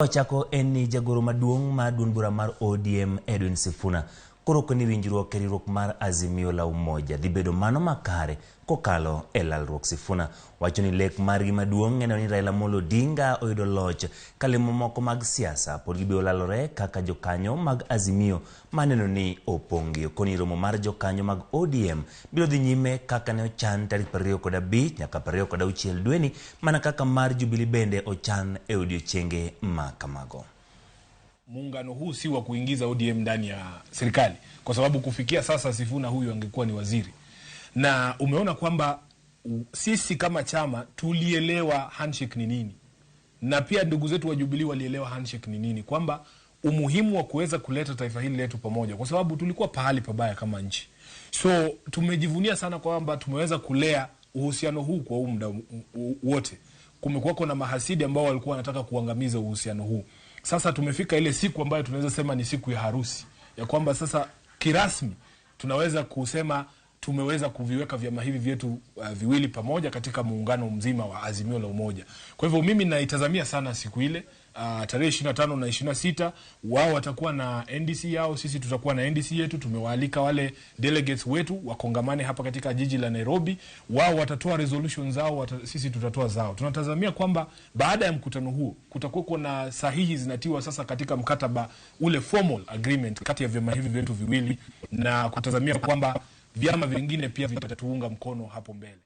Ochako en ni jagoro maduong' mar duond bura mar ODM Edwin Sifuna koro koni winjruok e riwruok mar Azimio la Umoja dhi bedo mano makare kokalo e lalruok. Sifuna wacho ni lek margi maduong' en ni Raila Amolo Odinga oyudo loch ka lemo moko mag siasa pod gibiro lalore kaka jokanyo mag Azimio maneno ni opong'gi. Okoni romo mar jokanyo mag ODM biro dhi nyime kaka ne ochan tarik 25 nyaka 26 dweni mana kaka mar Jubilee bende ochan e odiochienge ma kamago. Muungano huu si wa kuingiza ODM ndani ya serikali, kwa sababu kufikia sasa Sifuna huyu angekuwa ni waziri, na umeona kwamba sisi kama chama tulielewa handshake ni nini, na pia ndugu zetu wa Jubilee walielewa handshake ni nini, kwamba umuhimu wa kuweza kuleta taifa hili letu pamoja, kwa sababu tulikuwa pahali pabaya kama nchi. So tumejivunia sana kwamba tumeweza kulea uhusiano huu kwa huu muda wote. Kumekuwako na mahasidi ambao walikuwa wanataka kuangamiza uhusiano huu. Sasa tumefika ile siku ambayo tunaweza sema ni siku ya harusi, ya kwamba sasa kirasmi tunaweza kusema tumeweza kuviweka vyama hivi vyetu viwili pamoja katika muungano mzima wa Azimio la Umoja. Kwa hivyo mimi naitazamia sana siku ile tarehe 25 na 26, wao watakuwa na NDC yao, sisi tutakuwa na NDC yetu. Tumewaalika wale delegates wetu wakongamane hapa katika jiji la Nairobi. Wao watatoa resolution zao, sisi tutatoa zao. Tunatazamia kwamba baada ya mkutano huo kutakuwa na sahihi zinatiwa sasa katika mkataba ule formal agreement kati ya vyama hivi vyetu viwili, na kutazamia kwamba vyama vingine pia vitatuunga mkono hapo mbele.